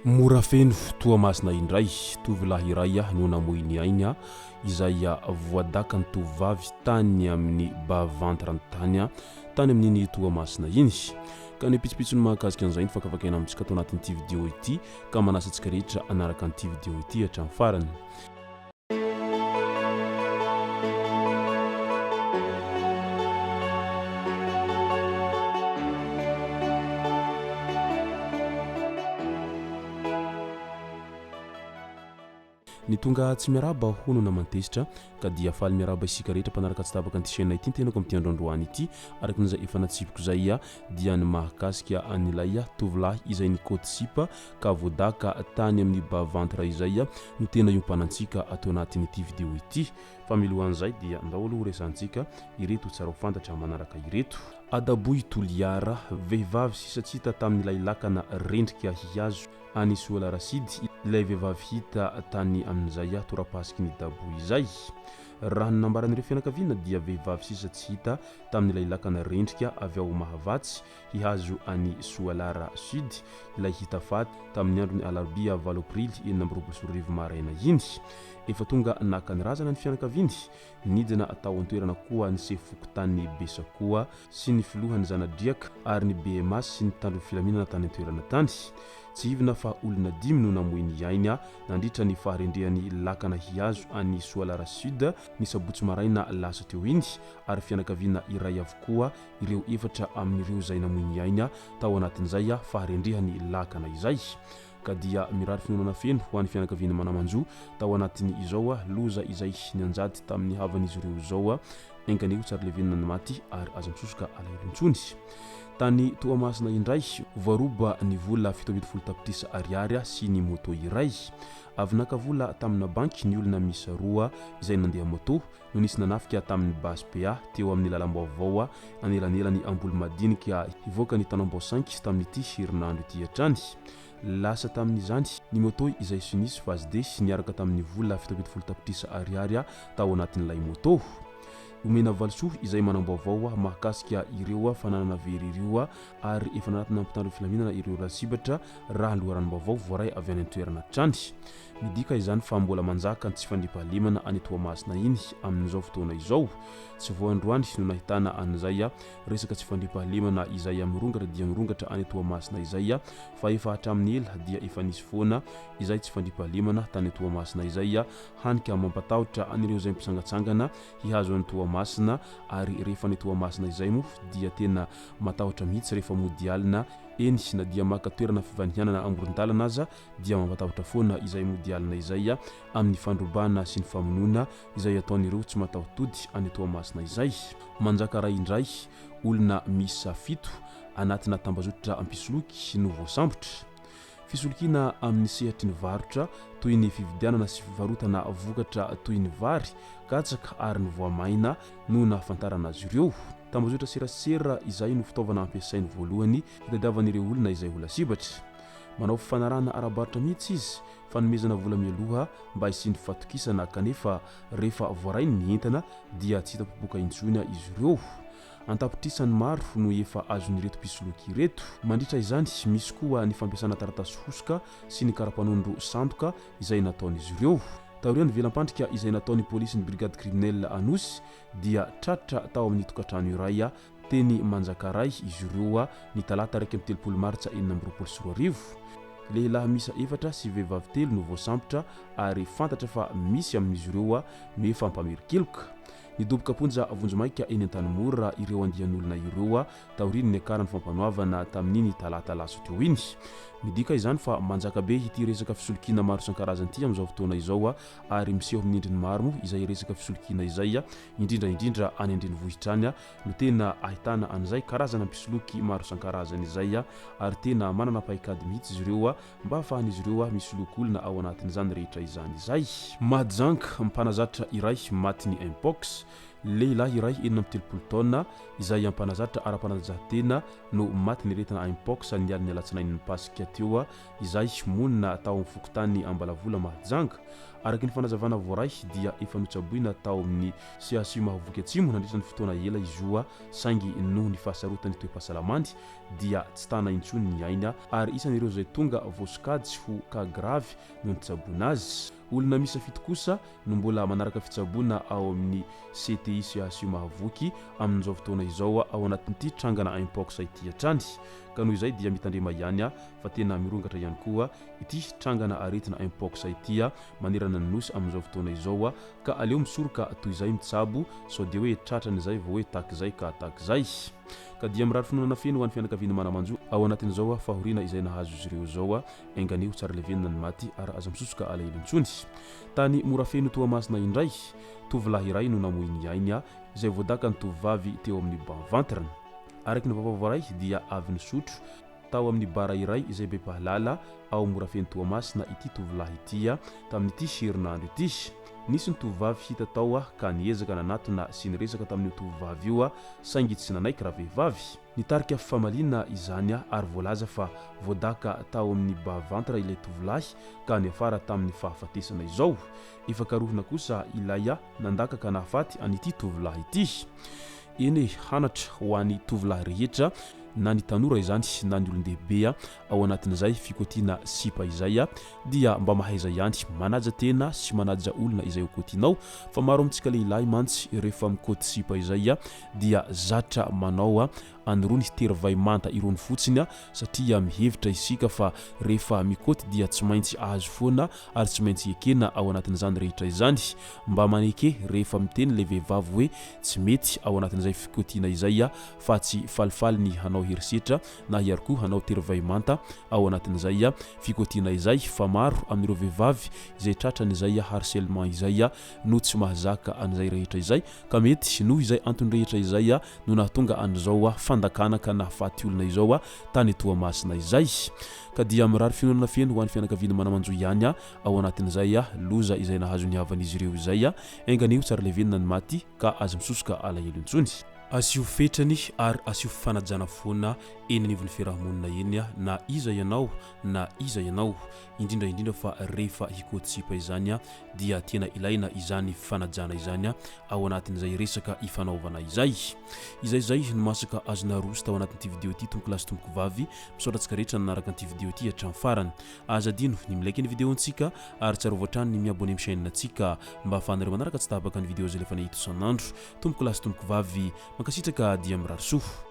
Morafeno Toamasina indray, tovolahy iray no namoy ny ainy izay voadakan'ny tovovavy tany amin'ny bas ventre tany tany amin'iny Toamasina iny. Ka ny pitsopitsony mahakasika an'izay no fakafakaina amintsika ato anatin'ity video ity ka manasa antsika rehetra hanaraka an'ity video ity hatramin'ny farany. Ny tonga tsy miarahaba hono naman-tezitra ka dia faly miarahaba isika rehetra mpanaraka tsy tapaka an'ity chaîne ity ny tenako amin'ity andro androany ity. Araka ny izay efa natsipiko izay dia ny mahakasika an'ilay tovolahy izay nikôty sipa ka voadaka tany amin'ny bas ventre izay no tena iompanantsika ato anatin'ity vidéo ity. Fa milohan'izay dia ndao aloha horesahantsika ireto tsara ho fantatra manaraka ireto. Adaboy Toliara, vehivavy sisa tsy hita tamin'ilay lakana rendrika hihazo an'i Soala Rasidy ilay vehivavy hita tany amin'izay torapasiky ny Daboy izay. Raha ny nambaran'ireo fianakaviana dia vehivavy sisa tsy hita tamin'ilay lakana rendrika avy ao Mahavatsy hihazo an'i Soalara Sud ilay hita faty tamin'ny andron'ny alarobia valo aprily 2026 maraina iny. Efa tonga naka ny razana ny fianakaviany, nidina tao an-toerana koa ny sefo fokontany Besakoa sy ny filohan'ny zana-driaka ary ny BMA sy ny mpitandro ny filaminana tany an-toerana tany. Tsihivina fa olona dimy no namoy ny ainy nandritra ny faharendrehan'ny lakana hihazo an'i Soalara Sud ny sabotsy maraina lasa teo iny ary fianakaviana iray avokoa ireo efatra amin'ireo izay namoy ny ainy tao anatin'izay faharendrehany lakana izay. Ka dia mirary fiononana feno ho an'ny fianakavian'ny mana-manjo tao anatin'ny izao loza izay nianjady tamin'ny havan'izy ireo izao. Enga anie ho tsara levenina ny maty ary aza misosoka alahelo intsony. Tany Toamasina indray, voaroba ny vola 17 tapitrisa ariary sy ny moto iray. Avy naka vola tamina banky ny olona miisa roa izay nandeha moto no nisy nanafika tamin'ny basy PA teo amin'ny lalam-baovao anelanelan'i Ambolomadinika hivoaka ny Tanambao Cinq tamin'ity herinandro ity hatrany. Lasa tamin'izany ny moto izay sy nisy phase D niaraka tamin'ny vola 17 tapitrisa ariary tao anatin'ilay moto. Omena valisoa izay manam-baovao mahakasika ireo fananana very ireo ary efa nanatona mpitandro filaminana ireo lasibatra raha loharanom-baovao voaray avy any an-toerana hatrany. Midika izany fa mbola manjaka ny tsy fandriampahalemana any Toamasina iny amin'izao fotoana izao. Tsy vao androany no nahitana an'izay resaka tsy fandriampahalemana izay mirongatra dia mirongatra any Toamasina izay fa efa hatramin'ny ela dia efa nisy foana izay tsy fandriampahalemana tany Toamasina izay hany ka mampatahotra an'ireo izay mpitsangatsangana hihazo an'i Toamasina ary rehefa any Toamasina izay moa dia tena matahotra mihitsy rehefa mody alina eny na dia maka toerana fivanihanana amoron-dalana aza dia mampatahotra foana izay mody alina izay amin'ny fandrobana sy ny famonoana izay ataon'ireo tsy mataho-tody any Toamasina izay. Manjaka ray indray, olona miisa fito anatina tambazotra mpisoloky no voasambotra. Fisolokiana amin'ny sehatry ny varotra toy ny fividianana sy fivarotana vokatra toy ny vary, katsaka ary ny voamaina no nahafantarana azy ireo. Tambazotra serasera izay no fitaovana ampiasainy voalohany hitadiavan'ireo olona izay ho lasibatra. Manao fifanarahana ara-barotra mihitsy izy, fanomezana vola mialoha mba hisian'ny fatokisana kanefa rehefa voarainy ny entana dia tsy hita popoka intsony izy ireo. An-tapitrisany maro no efa azon'ireto mpisoloky ireto. Mandritra izany, misy koa ny fampiasana taratasy hosoka sy ny kara-panondro sandoka izay nataon'izy ireo. Taorian'ny velam-pandrika izay nataon'ny polisin'ny brigade criminelle Anosy dia tratra tao amin'ny tokantrano iray teny Manjakaray izy ireo ny talata 31 martsa 2026. Lehilahy miisa efatra sy vehivavy telo no voasambotra ary fantatra fa misy amin'izy ireo no efa mpamerin-keloka. Nidoboka am-ponja vonjimaika eny Antanimora ireo andian'olona ireo taorian'ny niakaran'ny fampanoavana tamin'iny talata lasa teo iny. Midika izany fa manjaka be ity resaka fisolokiana maro isan-karazany ity amin'izao fotoana izao ary miseho amin'ny endriny maro moa izay resaka fisolokiana izay, indrindra indrindra any an-drenivohitra any no tena ahitana an'izay karazana mpisoloky maro isan-karazany izay ary tena manana paikady mihitsy izy ireo mba ahafahan'izy ireo misoloky olona ao anatin'izany rehetra izany izay. Mahajanga, mpanazatra iray matin'ny Mpox. Lehilahy iray 36 taona izay mpanazatra ara-panatanjahantena no matin'ny aretina Mpox ny alin'ny alatsinain'ny Paska teo izay monina tao amin'ny fokontany Ambalavola Mahajanga. Araka ny fanazavana voaray dia efa notsaboina tao amin'ny CHU Mahavoky Atsimo nandritra ny fotoana ela izy io saingy noho ny fahasarotan'ny toe-pahasalamany dia tsy tana intsony ny ainy ary isan'ireo izay tonga voasokajy ho cas grave no nitsaboana azy. Olona miisa fito kosa no mbola manaraka fitsaboana ao amin'ny CTI CHU Mahavoky amin'izao fotoana izao ao anatin'ity trangana Mpox ity hatrany. Ka noho izay dia mitandrema ihany fa tena mirongatra ihany koa ity trangana aretina Mpox ity manerana ny Nosy amin'izao fotoana izao ka aleo misoroka toy izay mitsabo sao dia hoe tratran'izay vao hoe takizay ka takizay. Ka dia mirary finoanana feno ho an'ny fianakavian'ny mana-manjo ao anatin'izao fahoriana izay nahazo izy ireo izao. Enga anie ho tsara levenina ny maty ary aza misosoka alahelo intsony. Tany Morafeno Toamasina indray, tovolahy iray no namoy ny ainy izay voadakan'ny tovovavy teo amin'ny bas ventre. Araka ny vaovao voaray dia avy nisotro tao amin'ny bar iray izay be mpahalala ao Morafeno Toamasina ity tovolahy ity tamin'ity herinandro ity. Nisy ny tovovavy hita tao ka niezaka nanatona sy niresaka tamin'io tovovavy io saingy tsy nanaiky ravehivavy. Nitarika fifamaliana izany ary voalaza fa voadaka tao amin'ny bas ventre ilay tovolahy ka niafara tamin'ny fahafatesana izao. Efa karohina kosa ilay nandaka ka nahafaty an'ity tovolahy ity. Eny e, hanatra ho an'ny tovolahy rehetra na ny tanora izany na ny olon-dehibe ao anatin'izay fikotiana sipa izay dia mba mahaiza ihany manaja tena sy manaja olona izay ho kotianao fa maro amintsika lehilahy mantsy rehefa mikoty sipa izay dia zatra manao an'irony tery vay manta irony fotsiny satria mihevitra isika fa rehefa mikoty dia tsy maintsy azo foana ary tsy maintsy ekena ao anatin'izany rehetra izany. Mba maneke rehefa miteny ilay vehivavy hoe tsy mety ao anatin'izay fikotiana izay fa tsy falifaly ny hanao herisetra na ihary koa hanao tery vay manta ao anatin'izay fikotiana izay fa maro amin'ireo vehivavy izay tratran'izay harcèlement izay no tsy mahazaka an'izay rehetra izay ka mety noho izay antony rehetra izay no nahatonga an'izao fandakana ka nahafaty olona izao tany Toamasina izay. Ka dia mirary fiononana feno ho an'ny fianakaviana mana-manjo ihany ao anatin'izay loza izay nahazo ny havan'izy ireo izay. Enga anie ho tsara levenina ny maty ka aza misosoka alahelo intsony. Asio fetrany ary asio fifanajana foana eny anivon'ny fiaraha-monina eny na iza ianao na iza ianao. Indrindra indrindra fa rehefa hikoty-sipa izany dia tena ilaina izany fifanajana izany ao anatin'izay resaka ifanaovana izay. Izay izay no masaka azo naroso tao anatin'ity video ity tompokolahy sy tompokovavy. Misaotra antsika rehetra nanaraka an'ity video ity hatramin'ny farany. Aza adino ny mi-like ny video-ntsika ary tsarovy hatrany ny mi-abonner amin'ny chaîne-ntsika mba ahafahanareo manaraka tsy tapaka ny video izay alefanay eto isan'andro. Tompokolahy sy tompokovavy, mankasitraka dia mirary soa.